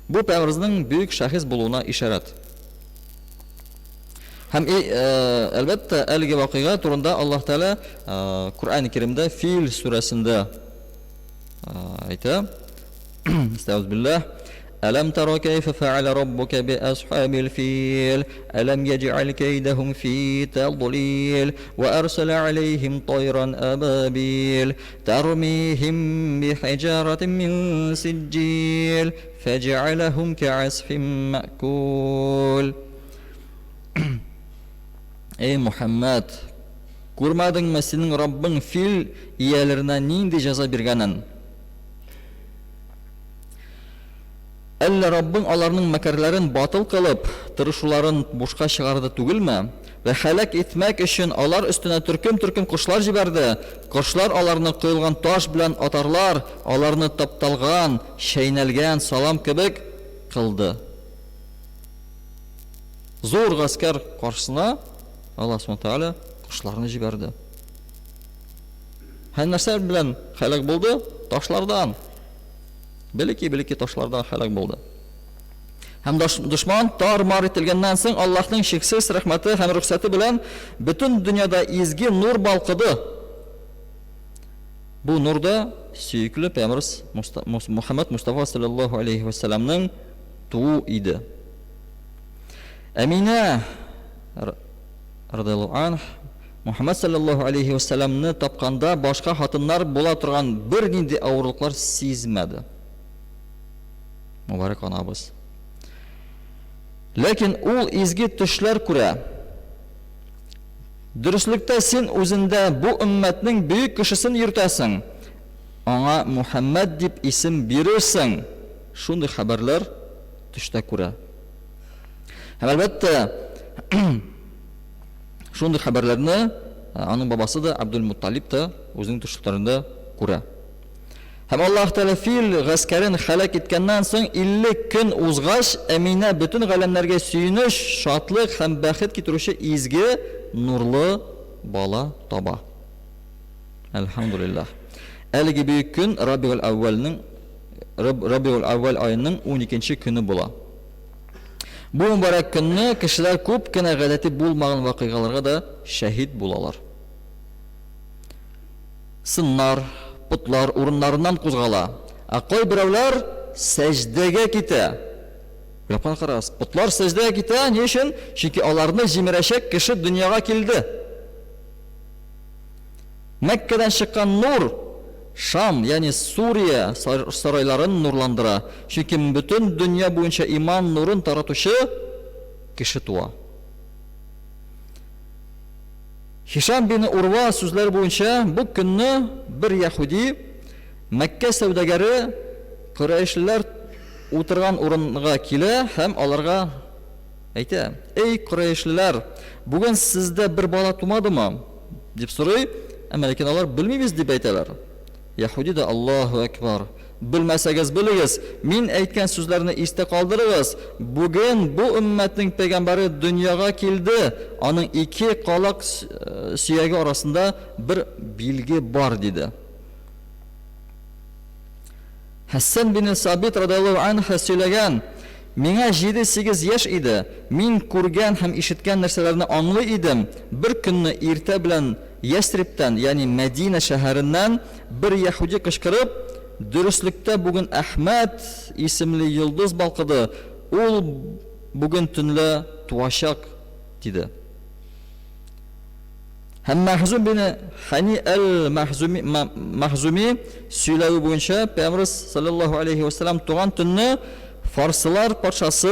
Бу Пәйгамбәребезнең бөек шәхес булуына ишарәт. Һәм әлбәттә, әлеге вакыйга турында Аллаһ Тәгалә Коръән Кәримдә Фил сүрәсендә әйтә. Әстәгъфируллаһ. Әләм тара кәйфә фәәлә раббука би асхабил фил, әләм яҗәл кәйдәһум фи тәдлил, вә әрсәлә аләйһим тайран әбабил, тәрмиһим бихиҗаратин мин сиҗҗил, фәҗәаләһум кәасфин мәкүл. Эй Мухәммәд, күрмәдеңме синең Раббың фил ияләренә нинди җәза биргәнен? Әллә Раббың аларның мәкерләрен батыл кылып, тырышуларын бушка чыгарды түгелме? Вә һәлак итмәк өчен алар өстенә төркем-төркем кошлар җибәрде. Кошлар аларны коелган таш белән атарлар, аларны тапталган, чәйнәлгән салам кебек кылды. Зур гаскәр каршысына Аллаһ Субхану Тәгалә кошларны җибәрде. Һәм нәрсә белән һәлак булды? Ташлардан. Бәләкәй-бәләкәй ташлардан һәлак булды. Һәм дошман тар-мар ителгәннән соң Аллаһның чиксез рәхмәте һәм рөхсәте белән бөтен дөньяда изге нур балкыды. Бу нур да сөекле пәйгамбәрбез Мухәммәд Мустафа саллаллаһу алейһи вә сәлламның туу иде. Әминә радиаллаһу анх Мухәммәд саллаллаһу алейһи вә сәлламны тапканда башка хатыннар була торган бернинди авырлыклар сизмәде. Мубарак анабыз. Ләкин ул изге төшләр күрә. Дөреслектә син үзендә бу өммәтнең бөек кешесен йөртәсең. Аңа Мухәммәд дип исем бирерсең. Шундый хәбәрләр төштә күрә. Һәм әлбәттә, шундый хәбәрләрне аның бабасы да Абдул Мутталиб та үзенең төшләрендә күрә. Һәм Аллаһ Тәгалә фил гаскәрен һәлак иткәннән соң 50 көн узгач, Әминә бөтен галәмнәргә сөенеч, шатлык һәм бәхет китерүче изге, нурлы бала таба. Әлхәмдулиллаһ. Әлеге бөек көн Рабигуль әүвәлнең Рабигуль әүвәл аеның уникенче көне була. Бу мөбарәк көнне кешеләр күп кенә гадәти булмаган вакыйгаларга да шәһит булалар. Сыннар, потлар урыннарыннан кузгала, ә кайберәүләр сәҗдәгә китә. Уйлап кына карагыз, потлар сәҗдәгә китә, ни өчен? Чөнки аларны җимерәчәк кеше дөньяга килде. Мәккәдән чыккан нур Шам, ягъни Сурия сарайларын нурландыра, чөнки бөтен дөнья буенча иман нурын таратучы кеше туа. Һишам бин Урва сүзләре буенча, бу көнне бер яһүди, Мәккә сәүдәгәре корәешлеләр утырган урынга килә һәм аларга әйтә, Эй, корәешлеләр, бүген сездә бер бала тумадымы? дип сорый, әмма ләкин алар белмибез дип әйтәләр. Яһүди дә Аллаһу әкбар! Белмәсәгез, белегез, мин әйткән сүзләрне истә калдырыгыз, бүген бу өммәтнең пәйгамбәре дөньяга килде, аның ике калак сөяге арасында бер билге бар, диде. Хәссән бин Сабит радиаллаһу анһу сөйләгән, Миңа җиде-сигез яшь иде, мин күргән һәм ишеткән нәрсәләрне аңлый идем, бер көнне иртә белән Ясрибтән, ягъни Мәдинә шәһәреннән бер яһүди кычкырып, Дөреслектә бүген Әхмәд исемле йолдыз балкыды, ул бүген төнлә туачак, диде. Һәм Мәхзүм бине Хани әл-Мәхзүми Мәхзүми сөйләве буенча, Пәйгамбәребез салләллаһу алейһи вә сәлләм туган төнне фарсылар патшасы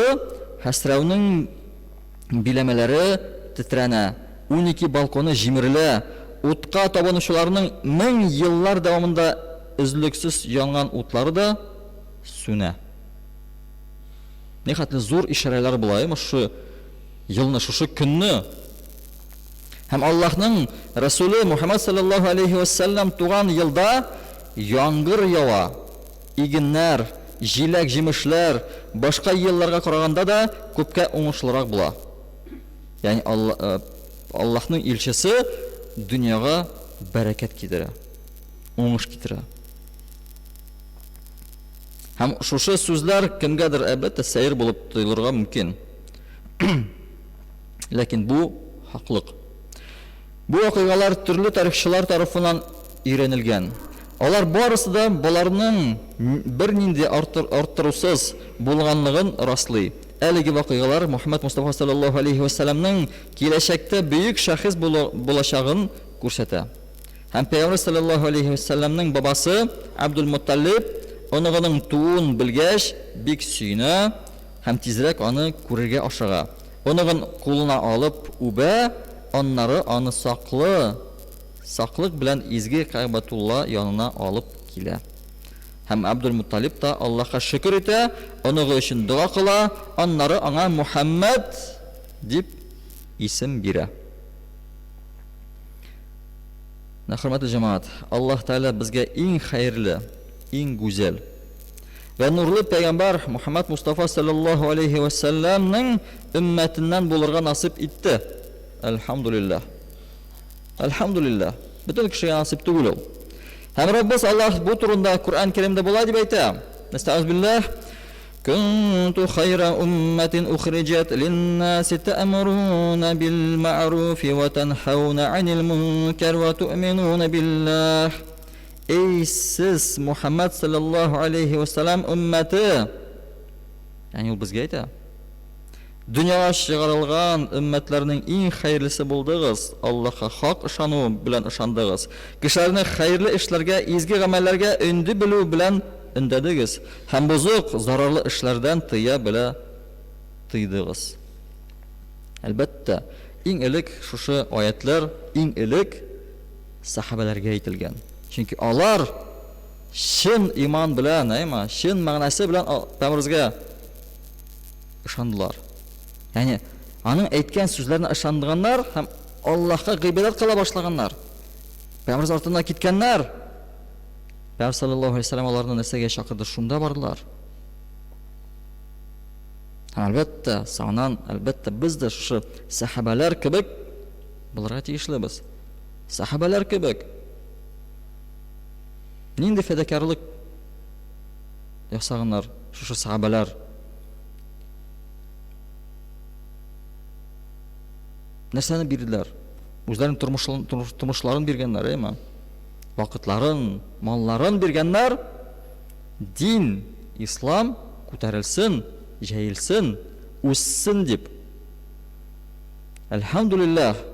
Хәсрәүнең биләмәләре тетрәнә, 12 балконы җимерелә, утка табынучыларның 1000 еллар дәвамында өзлексез янган утлары да сүнә. Нихәтле зур ишарәләр була, әйме, шушы елны, шушы көнне. Һәм Аллаһның Расуле Мухаммад саллаллаһу алейхи ва саллям туган елда яңгыр ява, игеннәр, җиләк-җимешләр башка елларга караганда да күпкә уңышлырак була. Ягъни Аллаһның илчесе дөньяга бәрәкәт китерә, уңыш китерә. Һәм шушы сүзләр кемгәдер, әлбәттә, сәер булып тоелырга мөмкин. Ләкин бу хаклык. Бу вакыйгалар төрле тарихчылар тарафыннан өйрәнелгән. Алар барысы да боларның бернинди арттырусыз булганлыгын раслый. Әлеге вакыйгалар Мөхәммәд Мостафа салләллаһу алейһи вә сәлләмнең киләчәктә бөек шәхес булачагын күрсәтә. Һәм Пәйгамбер салләллаһу алейһи вә сәлләмнең бабасы Абдул-Мутталиб оныгының тууын белгәч, бик сөенә һәм тизрәк аны күрергә ашыга. Оныгын кулына алып үбә, аннары аны саклы саклык белән изге Кәгъбәтулла янына алып килә. Һәм Абдул-Мутталиб та Аллаһка шөкер итә, оныгы өчен дога кыла, аннары аңа Мухәммәд дип исем бирә. Менә, хөрмәтле җәмәгать, Аллаһ Тәгалә безгә иң хәерле, иң гүзәл вә нурлы пәйгамбәр Мухәммәд Мустафа салләллаһу алейһи вә сәлләмнең өммәтеннән булырга насыйп итте. Әлхәмдүлилләһ. Әлхәмдүлилләһ. Бөтен кешегә насыйп түгел ул. Һәм Раббыбыз Аллаһ бу турында Коръән Кәримдә болай дип әйтә. Нәстәгыйз билләһ. Кунту хайра умматин ухриҗат линнаси та'муруна бил ма'руфи ва танхауна анил мункар ва ту'минуна билләһ. Эй сез Мухаммад саллаллаһу алейхи ва саллям умматы! Ягъни ул безгә әйтә. Дөньяга чыгарылган өммәтләрнең иң хәерлесе булдыгыз, Аллаһка хак ышану белән ышандыгыз, кешеләрне хәерле эшләргә, изге гамәлләргә өнди белү белән өндәдегез һәм бозык, зарарлы эшләрдән тыя белә тыйдыгыз. Әлбәттә, иң элек шушы аятьләр иң элек сәхабәләргә әйтелгән. Чөнки алар чын иман белән, әйме, чын мәгънәсе белән Пәйгамбәребезгә ышандылар. Ягъни аның әйткән сүзләренә ышанганнар һәм Аллаһка гыйбадәт кыла башлаганнар. Пәйгамбер артыннан киткәннәр. Пәйгамбер саллаллаһу алейһи вәсәлләм аларны нәрсәгә чакырды? Шунда бардылар. Һәм әлбәттә, соңыннан, әлбәттә, без дә шушы сәхабәләр кебек булырга тиешлебез. Сәхабәләр кебек. Нинди фидакярлык ясаганнар шушы сәхабәләр. Нәрсәне бирделәр? Үзләренең тормышларын биргәннәр, әйме? Вакытларын, малларын биргәннәр. Дин, ислам күтәрелсен, җәелсен, үссен дип. Әлхәмдулилләһ,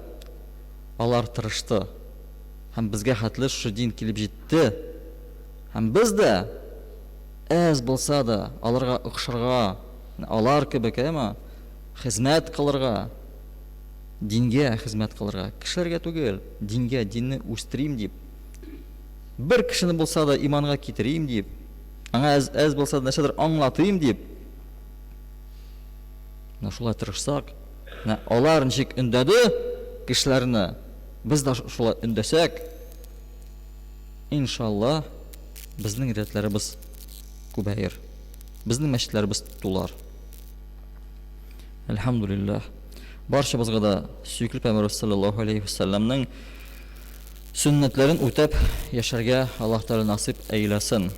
алар тырышты. Һәм безгә хәтле шушы дин килеп җитте. Һәм без дә әз булса да аларга охшарга, алар кебек, әйме, хезмәт кылырга, дингә хезмәт кылырга, кешеләргә түгел, дингә, динне үстерим дип, бер кешене булса да иманга китерим дип, аңа әз, әз булса да нәрсәдер аңлатыйм дип, менә шулай тырышсак, менә алар ничек өндәде кешеләрне, без дә шулай өндәсәк, Иншалла, безнең рәтләребез күбәер. Безнең мәчетләребез тулар. Әлхәмдулиллаһ. Барчабызга да сөекле Пәйгамбәребез саллаллаһу алейхи ва сәлләмнең сөннәтләрен үтәп яшәргә Аллаһ Тәгалә насыйп әйләсен.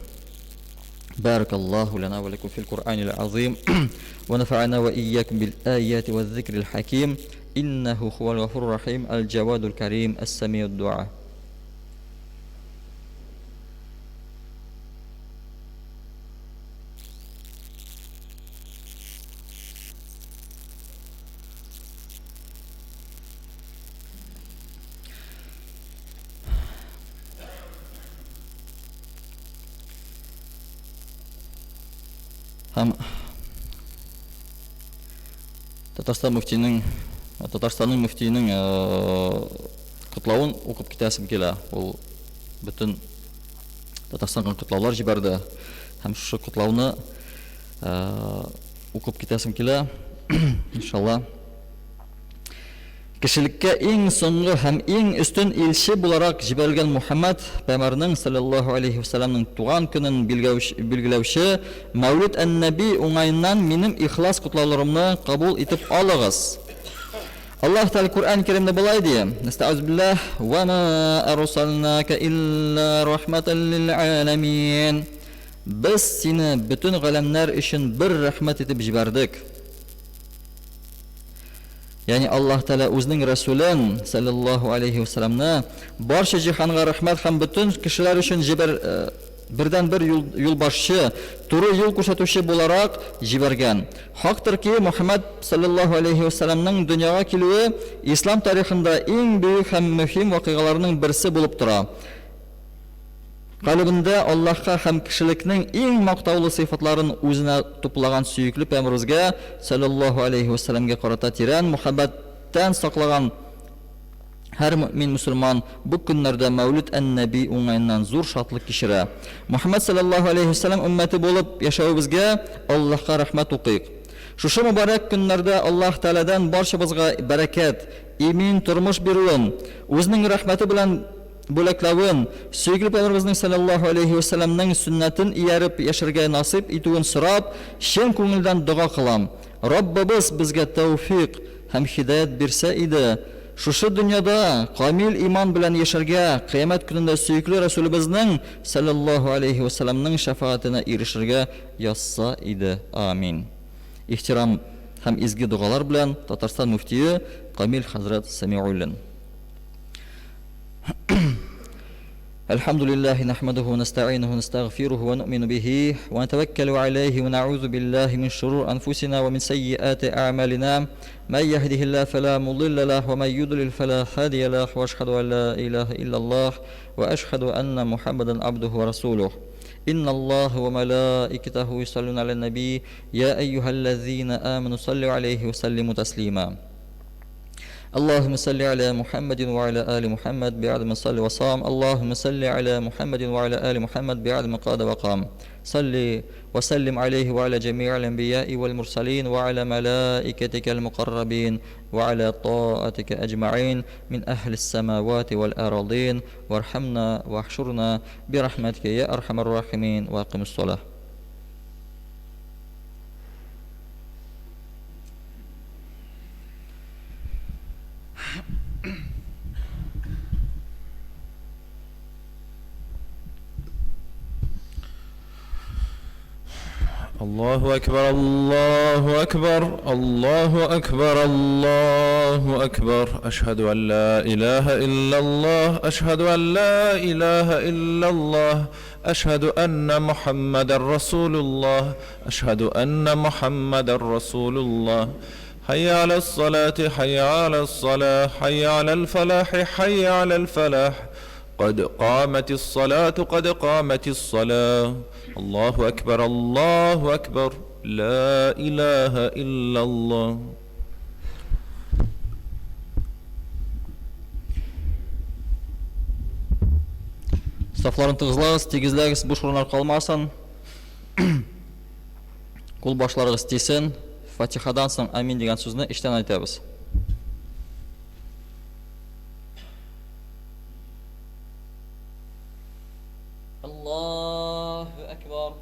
بارك الله لنا ولكم في القرآن العظيم ونفعنا وإياكم بالآيات والذكر الحكيم إنه هو الغفور الرحيم الجواد الكريم السميع الدعاء. Һәм Татарстан мөфтиенең Татарстанның мөфтиенең Котлавын укып китәсем килә. Ул бөтен Татарстанга котлаулар җибәрде. Һәм шушы котлауны укып китәсем килә. Иншалла. Кешелеккә иң соңгы һәм иң өстен илче буларак җибәрелгән Мухаммад пәйгамбәрнең саллаллаһу алейһи ва сәлламнең туган көнен билгеләүче Мәүлид ән-Нәби уңаеннан минем ихлас котлауларымны кабул итеп алыгыз. Аллаһ Тәгалә Коръән Кәримдә болай ди: Нәстәгыйз билләһ, "Ва ма арсалнака илла рахматан лил аламин." Без сине бөтен галәмнәр өчен бер рәхмәт итеп җибәрдек. Ягъни Аллаһ Тәгалә үзенең Рәсүлен, салләллаһу алейһи вә сәлләмне, барча җиһанга рәхмәт һәм бөтен кешеләр өчен җибәр, бердәнбер юл, юлбашчы, туры юл күрсәтүче буларак җибәргән. Хактыр ки, Мөхәммәд, салләллаһу алейһи вә сәлләмнең дөньяга килүе ислам тарихында иң бөек һәм мөһим вакыйгаларның берсе булып тора. Калебендә Аллаһка һәм кешелекнең иң мактаулы сыйфатларын үзенә туплаган сөекле Пәйгамбәребезгә, салләллаһу алейһи вә сәлләмгә карата тирән мөхәббәттән саклаган һәр мөэмин мөселман бу көннәрдә Мәүлид ән-Нәби уңаеннан зур шатлык кичерә. Мөхәммәд салләллаһу алейһи вә сәлләм өммәте булып яшәвебезгә Аллаһка рәхмәт укыйк. Шушы мөбарәк көннәрдә Аллаһ Тәгаләдән барчабызга бәрәкәт, имин тормыш бирүен, Үзенең рәхмәте белән бүләкләвен, сөекле Пәйгамбәребезнең салләллаһу алейһи вә сәлләмнең сөннәтен ияреп яшәргә насыйп итүен сорап, чын күңелдән дога кылам. Раббыбыз безгә тәүфыйк һәм һидаять бирсә иде, шушы дөньяда камил иман белән яшәргә, кыямәт көнендә сөекле Рәсүлебезнең салләллаһу алейһи вә сәлләмнең шәфәгатенә ирешергә язса иде. Амин. Ихтирам һәм изге догалар белән Татарстан мөфтие Камил хәзрәт Сәмигуллин. الحمد لله نحمده ونستعينه ونستغفره ونؤمن به ونتوكل عليه ونعوذ بالله من شرور أنفسنا ومن سيئات أعمالنا من يهده الله فلا مضل له ومن يضلل فلا هادي له وأشهد أن لا إله إلا الله وأشهد أن محمدا عبده ورسوله إن الله وملائكته يصلون على النبي يا أيها الذين آمنوا صلوا عليه وسلموا تسليما اللهم صل على محمد وعلى آل محمد بعد من صلى وصام اللهم صل على محمد وعلى آل محمد بعد من قاد وقام صل وسلم عليه وعلى جميع الأنبياء والمرسلين وعلى ملائكتك المقربين وعلى طاعتك أجمعين من أهل السماوات والأراضين وارحمنا واحشرنا برحمتك يا أرحم الراحمين وأقم الصلاة الله أكبر الله أكبر الله أكبر الله أكبر أشهد أن لا إله إلا الله أشهد أن لا إله إلا الله أشهد أن محمد رسول الله أشهد أن محمد رسول الله حي على الصلاة حي على الصلاة حي على الفلاح حي على الفلاح قد قامت الصلاة قد قامت الصلاة الله أكبر الله أكبر لا إله إلا الله Сафларын тыгызлагыз, тигезләгез, буш урыннар калмасын. Кул башларыгыз тисен. Фатихадан соң амин дигән сүзне эчтән әйтәбез. Аллаһу акбар.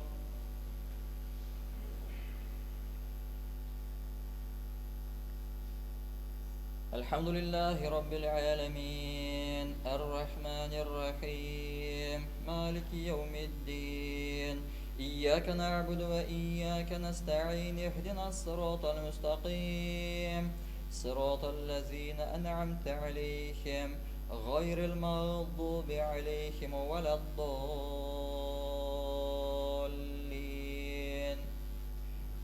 الحمد لله رب العالمين الرحمن الرحيم مالك يوم الدين إياك نعبد وإياك نستعين اهدنا الصراط المستقيم صراط الذين أنعمت عليهم غير المغضوب عليهم ولا الضالين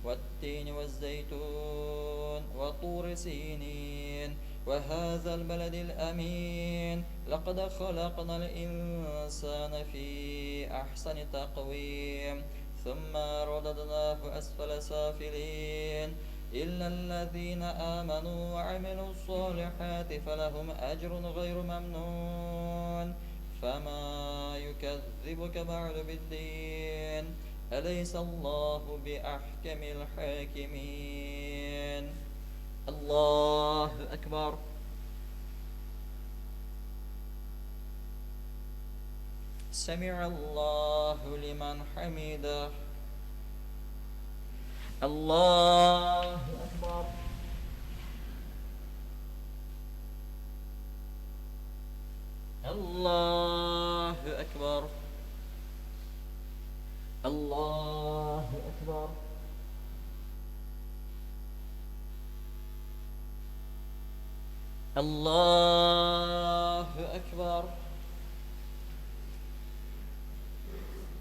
والتين والزيتون وطور سينين وهذا البلد الأمين لقد خلقنا الإنسان في أحسن تقويم ثم رددناه أسفل سافلين إلا الذين آمنوا وعملوا الصالحات فلهم أجر غير ممنون فما يكذبك بعد بالدين أليس الله بأحكم الحاكمين الله أكبر سمع الله لمن حمده الله أكبر الله أكبر الله أكبر Аллаһу әкбар.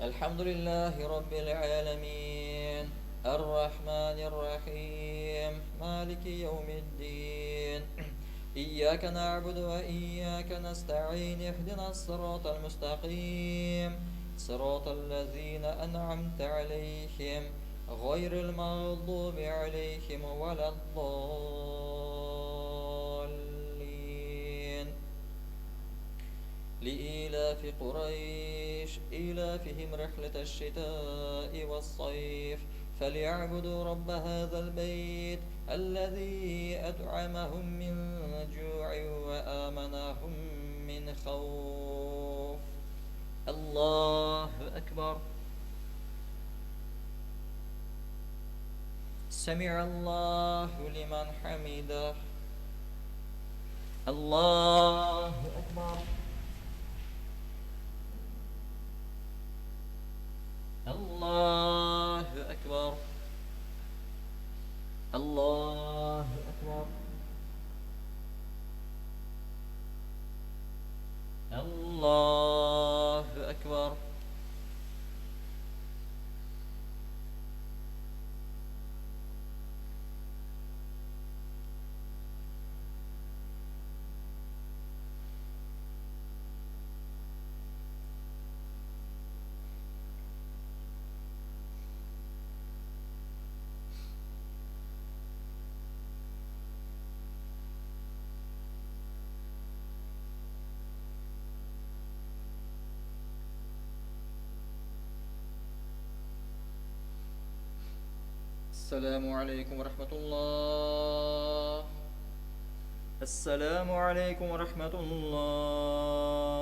Әлхәмдүлилләһи раббил аләмин. Ар-Рахманир Рахим. Малики яумиддин. Ияка нәгъбуду ва ияка нәстәгыйн. Иһдинас сиратал мустәкыйм. Сиратал ләзина ән'амтә аләйһим. Гайрил мәгъдуби аләйһим вәләд-даллин. Лиилафи Курайш, илафихим рихләтәш-шитаи вас-сайф, фәлиәгъбуду рабба һазал бәйт, әлләзи әт'амәһум мин җу'ин вә амәнәһум мин хауф. Аллаһу әкбар. Сәми'аллаһу лиман хәмидәһ. Аллаһу әкбар. Аллаһу әкбар. Аллаһу әкбар. Аллаһу әкбар. Ассаламу алейкум ва рахматуллах. Ассаламу алейкум ва рахматуллах.